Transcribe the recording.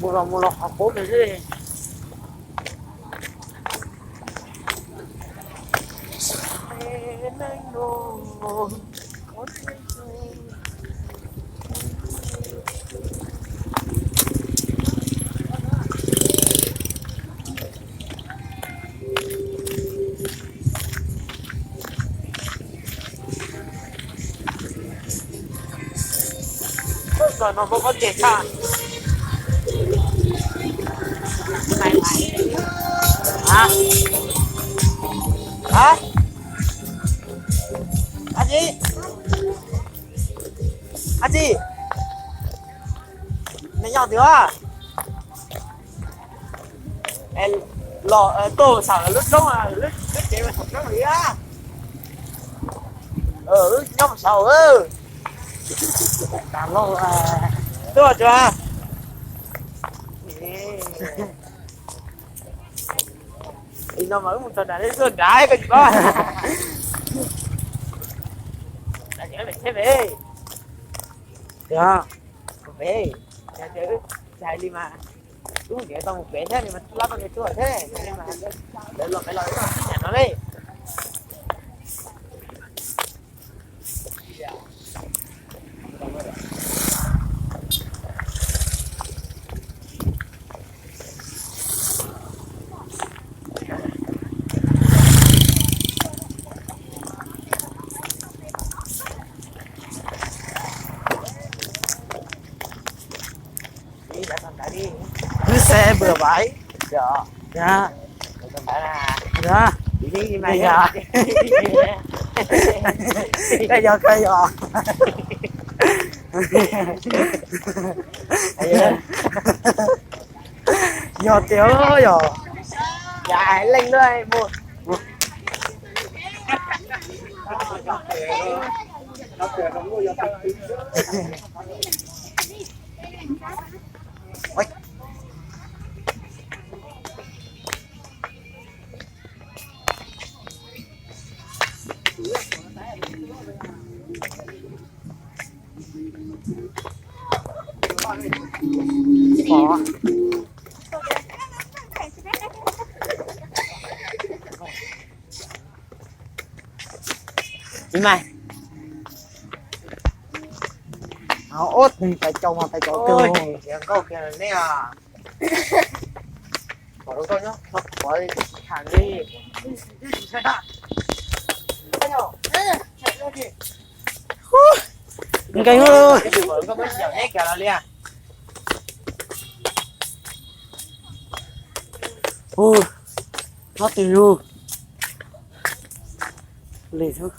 Los mus los qhov qub no xwb. Txog no muab qhov ceg tshaj. Hab, hab, a tsi, a tsi, me nyob twg a? Los tuaj xav lub roob, lub tsev mas saum roob li a. Wb nyob mus saud. Tuaj tsuas. Li no mas wb mus txog nram lub tuaj nrad koj tsis paub. Yog, kuv pem, yog tias wb tsis hais li mas wb niam tau mus pem thiab li mas lab tau nws tuaj thiab li mas lawv los pem los wb tsis nyiam no li. Wb xe bừa bãi. Koj yog, koj yog. Yog tiag yog. Leej lub mus. Ib mas, ub, tais caus mas tais caus twg nkauj kiag ne. Pom rau koj nyob qhov qhuav tham li. Nkees. Koj muab tsis yaum neb kiag los li. Ub, nyob twg lug li xwb.